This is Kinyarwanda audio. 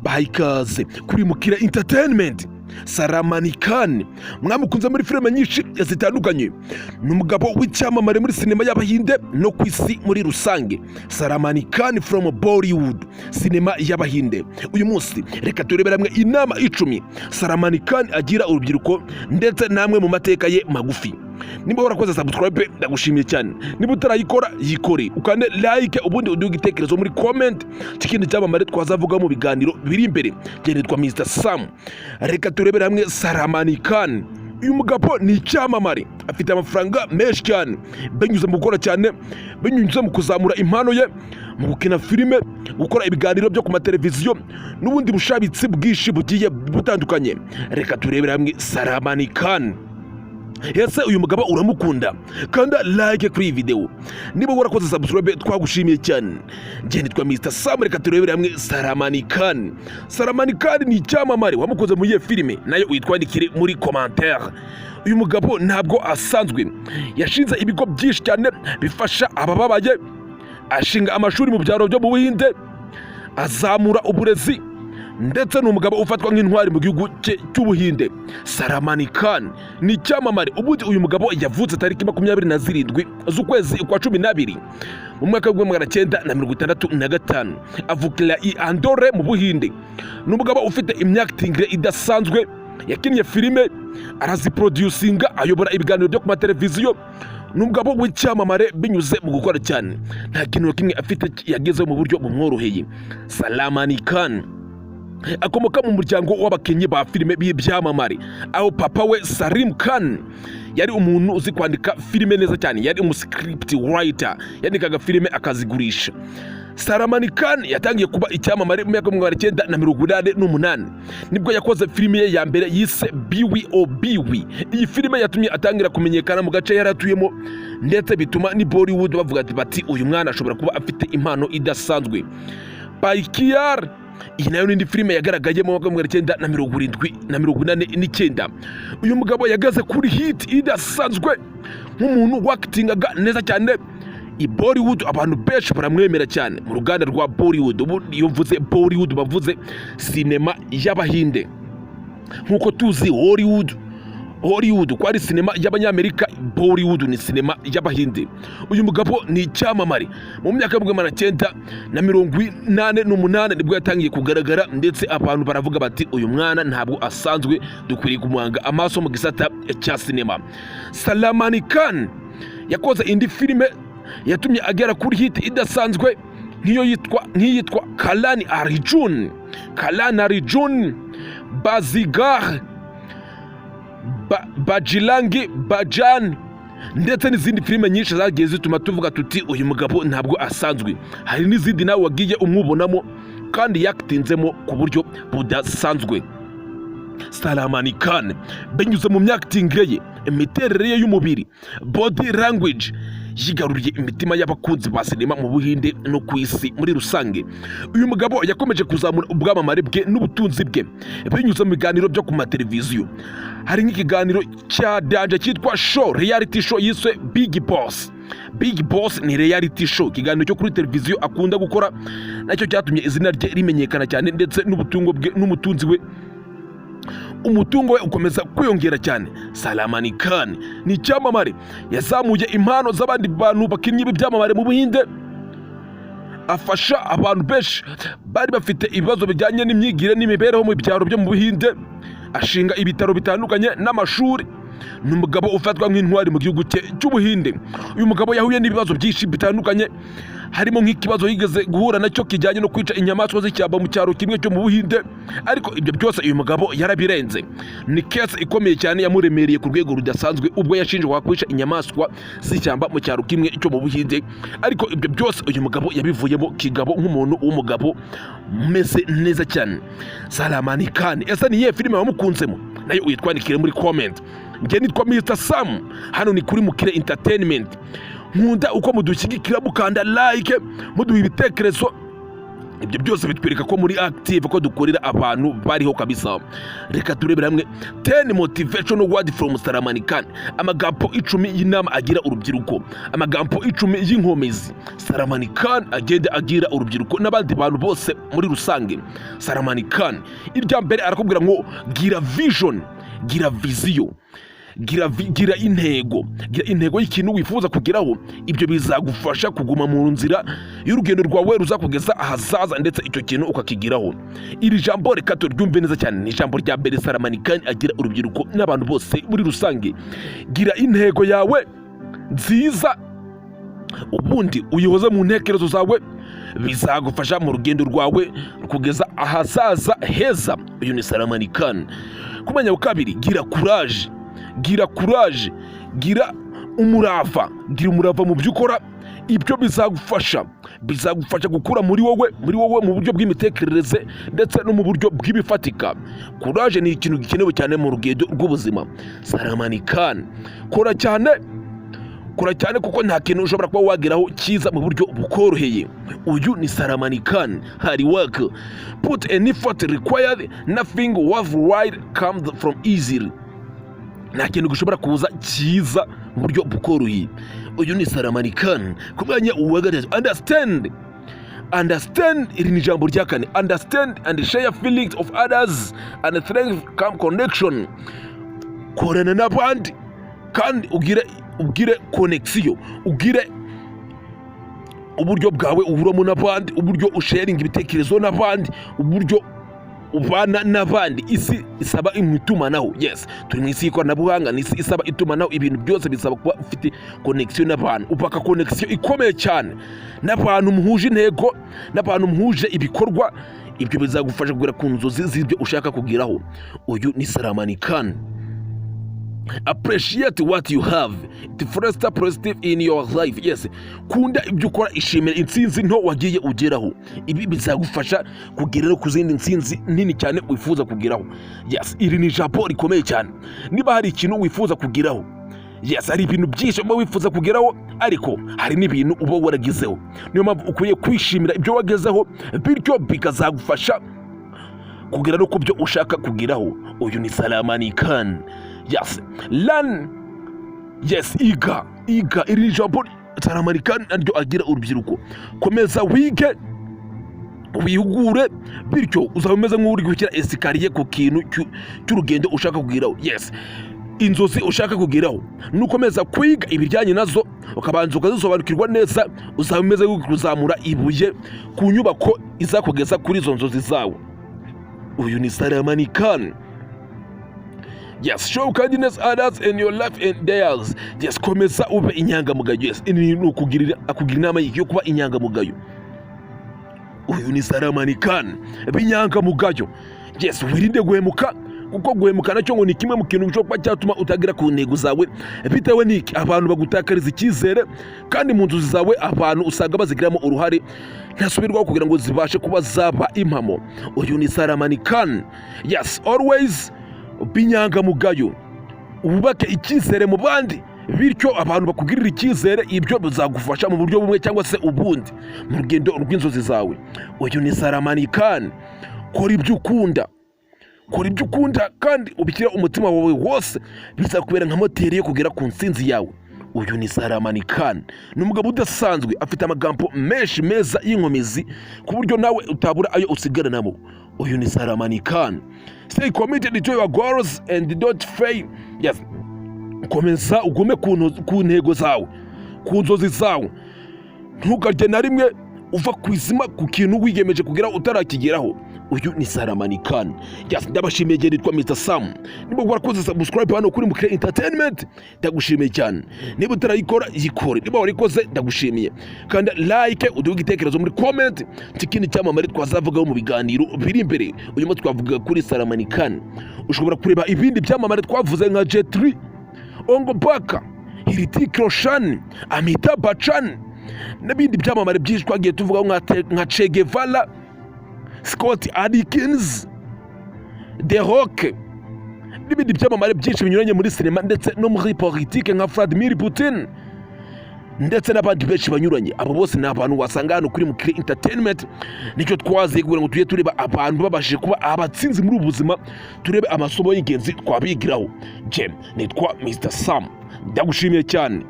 Baha ikaze kuri Mukira Entertainment. Salman Khan mwamukunze muri filime nyinshi zitandukanye, ni umugabo w'icyamamare muri sinema y'Abahinde no ku isi muri rusange. Salman Khan from Bollywood, sinema y'Abahinde. Uyu munsi reka turebere hamwe inama 10 Salman Khan agira urubyiruko ndetse n'amwe mu mateka ye magufi. Niba warakoze subscribe, ndagushimiye cyane. Niba utarayikora, yikore, ukande like, ubundi uduhe igitekerezo muri comment cy'ikindi cyamamare twazavuga mu biganiro biri imbere. Njye nitwa Mr Sam. Reka turebere hamwe Salman Khan. Uyu mugabo ni icyamamare, afite amafaranga menshi cyane binyuze mu gukora cyane, binyuze mu kuzamura impano ye mu gukina filime, gukora ibiganiro byo ku mateleviziyo n'ubundi bushabitsi bwinshi bugiye butandukanye. Reka turebere hamwe Salman Khan. Ese uyu mugabo uramukunda? Kanda like kuri iyi video. Niba warakoze subscribe, twagushimiye cyane. Njye nitwa Mr Sam. Reka turebere hamwe Salman Khan. Salman Khan ni icyamamare. Wamukoze muri iyo filime? Nayo uyitwandikire muri commentaire. Uyu mugabo ntabwo asanzwe. Yashinze ibigo byinshi cyane bifasha abababaye, ashinga amashuri mu byaro byo mu Buhinde, azamura uburezi, ndetse ni umugabo ufatwa nk'intwari mu gihugu cye cy'Ubuhinde. Salman Khan ni icyamamare. Ubundi uyu mugabo yavutse tariki 27 z'ukwezi kwa 12 mu mwaka w'1965, avukira i Indore mu Buhinde. Ni umugabo ufite imyakitingire idasanzwe. Yakinnye filime, araziproducinga, ayobora ibiganiro byo ku mateleviziyo. Ni umugabo w'icyamamare binyuze mu gukora cyane. Nta kintu na kimwe afite yagezeho mu buryo bumworoheye. Salman Khan akomoka mu muryango w'abakinnyi ba filime b'ibyamamare, aho papa we Salim Khan yari umuntu uzi kwandika filime neza cyane, yari umuscript writer, yandikaga filime akazigurisha. Salman Khan yatangiye kuba icyamamare mu myaka 1988, nibwo yakoze filime ye ya mbere yise Biwi o Biwi. Iyi filime yatumye atangira kumenyekana mu gace yari atuyemo, ndetse bituma ni Bollywood bavuga bati: "Uyu mwana ashobora kuba afite impano idasanzwe." Pyar, iyi nayo n'indi filime yagaragaye mu mwaka wa 1970 na 89. Uyu mugabo yagaze kuri hit idasanzwe nk'umuntu wakitingaga neza cyane i Bollywood. Abantu benshi baramwemera cyane mu ruganda rwa Bollywood. Ubu iyo mvuze Bollywood, bavuze sinema y'Abahinde, nk'uko tuzi Hollywood. Hollywood ko ari sinema y'Abanyamerika, Bollywood ni sinema y'Abahinde. Uyu mugabo ni icyamamare. Mu myaka y'1988 nibwo yatangiye kugaragara, ndetse abantu baravuga bati: "Uyu mwana ntabwo asanzwe, dukwiriye kumuhanga amaso mu gisata cya sinema." Salman Khan yakoze indi filime yatumye agera kuri hit idasanzwe, nk'iyo yitwa nk'iyitwa Karan Arjun, Karan Arjun, Baazigar, Bajrangi Bhaijaan, ndetse n'izindi filime nyinshi zagiye zituma tuvuga tuti: "Uyu mugabo ntabwo asanzwe." Hari n'izindi nawe wagiye umubonamo kandi yakitinzemo ku buryo budasanzwe. Salman Khan, binyuze mu myakitingire ye, imiterere ye y'umubiri, body language, yigaruriye imitima y'abakunzi ba sinema mu Buhinde no ku isi muri rusange. Uyu mugabo yakomeje kuzamura ubwamamare bwe n'ubutunzi bwe binyuze mu biganiro byo ku mateleviziyo. Hari nk'ikiganiro cya danger cyitwa show, reality show yiswe Big Boss. Big Boss ni reality show, ikiganiro cyo kuri televiziyo akunda gukora, nacyo cyatumye izina rye rimenyekana cyane, ndetse n'ubutungo bwe n'umutunzi we, umutungo we ukomeza kwiyongera cyane. Salman Khan ni icyamamare. Yazamuye impano z'abandi bantu bakinnyi b'ibyamamare mu Buhinde, afasha abantu benshi bari bafite ibibazo bijyanye n'imyigire n'imibereho mu byaro byo mu Buhinde, ashinga ibitaro bitandukanye n'amashuri. Ni umugabo ufatwa nk'intwari mu gihugu cye cy'Ubuhinde. Uyu mugabo yahuye n'ibibazo byinshi bitandukanye, harimo nk'ikibazo yigeze guhura nacyo kijyanye no kwica inyamaswa z'ishyamba mu cyaro kimwe cyo mu Buhinde, ariko ibyo byose uyu mugabo yarabirenze. Ni case ikomeye cyane yamuremereye ku rwego rudasanzwe, ubwo yashinjwaga kwica inyamaswa z'ishyamba mu cyaro kimwe cyo mu Buhinde, ariko ibyo byose uyu mugabo yabivuyemo kigabo, nk'umuntu w'umugabo umeze neza cyane. Salman Khan, ese ni iyihe filime wamukunzemo? Nayo uyitwandikire muri comment. Njye nitwa Mr Sam, hano ni kuri Mukire Entertainment. Nkunda uko mudushyigikira, mukanda like, muduha ibitekerezo. Ibyo byose bitwereka ko muri active, ko dukorera abantu bariho kabisa. Reka turebere hamwe 10 motivational word from Salman Khan, amagambo 10 y'inama agira urubyiruko, amagambo 10 y'inkomezi Salman Khan agenda agira urubyiruko n'abandi bantu bose muri rusange. Salman Khan, irya mbere arakubwira ngo gira vision, gira vision, gira intego, gira intego y'ikintu wifuza kugeraho. Ibyo bizagufasha kuguma mu nzira y'urugendo rwawe ruzakugeza ahazaza, ndetse icyo kintu ukakigeraho. Iri jambo reka turyumve neza cyane, ni ijambo rya mbere Salman Khan agira urubyiruko n'abantu bose muri rusange. Gira intego yawe nziza, ubundi uyihoze mu ntekerezo zawe, bizagufasha mu rugendo rwawe kugeza ahazaza heza. Uyu ni Salman Khan. Ku mwanya wa kabiri, gira courage, gira courage, gira umurava, gira umurava mu byo ukora. Ibyo bizagufasha gukura muri wowe mu buryo bw'imitekerereze ndetse no mu buryo bw'ibifatika. Courage ni ikintu gikenewe cyane mu rugendo rw'ubuzima. Salman Khan, kora cyane, kora cyane, kuko nta kintu ushobora kuba wageraho cyiza mu buryo bukoroheye. Uyu ni Salman Khan. Hard work, put an effort required, nothing worthwhile comes from easily. Nta kintu gishobora kuza cyiza mu buryo bukoroheye. Uyu ni Salman Khan. Ku mwanya wa gatatu, understand, understand. Iri ni ijambo rya kane. Understand and share feelings of others and strength come connection. Korana n'abandi kandi ugire connection, ugire uburyo bwawe uhuramo n'abandi, uburyo usharinga ibitekerezo n'abandi, uburyo ubana n'abandi. Isi isaba itumanaho. Yes, turi mu isi y'ikoranabuhanga, ni isi isaba itumanaho. Ibintu byose bisaba kuba ufite connection n'abantu, ubaka connection ikomeye cyane n'abantu muhuje intego, n'abantu muhuje ibikorwa. Ibyo bizagufasha kugera ku nzozi z'ibyo ushaka kugeraho. Uyu ni Salman Khan. Appreciate what you have, it foster positive in your life. Yes, kunda ibyo ukora, ishimira intsinzi nto wagiye ugeraho. Ibi bizagufasha kugera no ku zindi ntsinzi nini cyane wifuza kugeraho. Yes, iri ni ijambo rikomeye cyane. Niba hari ikintu wifuza kugeraho, yes, hari ibintu byinshi uba wifuza kugeraho, ariko hari n'ibintu uba waragezeho. Niyo mpamvu ukwiye kwishimira ibyo wagezeho, bityo bikazagufasha kugera no ku byo ushaka kugeraho. Uyu ni Salman Khan. Yes, learn. Yes, iga, iga. Iri ni ijambo Salman Khan naryo agira urubyiruko. Komeza wige, wihugure, bityo uzaba umeze nk'uri gushyira escalier ku kintu cy'urugendo ushaka kugeraho. Yes, inzozi ushaka kugeraho, nukomeza kwiga ibijyanye nazo, ukabanza ukazisobanukirwa neza, uzaba umeze nk'uri kuzamura ibuye ku nyubako izakugeza kuri izo nzozi zawe. Uyu ni Salman Khan. Yes, show kindness others in your life and theirs. Yes, komeza ube inyangamugayo. Yes, ni ukugirira, akugira inama yo kuba inyangamugayo. Uyu ni Salman Khan. B'inyangamugayo. Yes, wirinde guhemuka, kuko guhemuka nacyo ngo ni kimwe mu kintu gishobora kuba cyatuma utagera ku ntego zawe. Bitewe n'iki? Abantu bagutakariza icyizere, kandi mu nzozi zawe abantu usanga bazigiramo uruhare ntasubirwaho kugira ngo zibashe kuba zaba impamo. Uyu ni Salman Khan. Yes, always b'inyangamugayo, wubake icyizere mu bandi, bityo abantu bakugirira icyizere. Ibyo bizagufasha mu buryo bumwe cyangwa se ubundi mu rugendo rw'inzozi zawe. Uyu ni Salman Khan. Kora ibyo ukunda, kora ibyo ukunda kandi ubishyira umutima wawe wose, bizakubera nka moteri yo kugera ku ntsinzi yawe. Uyu ni Salman Khan, ni umugabo udasanzwe, afite amagambo menshi meza y'inkomezi ku buryo nawe utabura ayo usigaranamo. Uyu ni Salman Khan. Stay committed to your goals and don't fail. Yes, komeza ugume ku ntego zawe, ku nzozi zawe. Ntukarye na rimwe uva ku izima ku kintu wiyemeje kugeraho utarakigeraho. Uyu ni Salman Khan. Yes, ndabashimiye. Igihe nitwa Mr Sam. Niba warakoze subscribe hano kuri Mukire Entertainment, ndagushimiye cyane. Niba utarayikora, yikore. Niba warikoze, ndagushimiye. Kandi like, uduhe igitekerezo muri comment ikindi cyamamare twazavugaho mu biganiro biri imbere. Uyu munsi twavuga kuri Salman Khan. Ushobora kureba ibindi byamamare twavuze nka Jet Li, Ong Bak, Hrithik Roshan, Amitabh Bachchan n'ibindi byamamare byinshi twagiye tuvugaho nka Che Guevara, Scott Adkins, The Rock n'ibindi byamamare byinshi binyuranye muri sinema ndetse no muri politike nka Vladimir Putin. ndetse n'abandi benshi banyuranye. Abo bose ni abantu wasanga hano kuri Mukire Entertainment. Nicyo twaziye kugira ngo tujye tureba abantu babashije kuba abatsinzi muri ubu buzima, turebe amasomo y'ingenzi twabigiraho. Je nitwa Mr Sam, ndagushimiye cyane.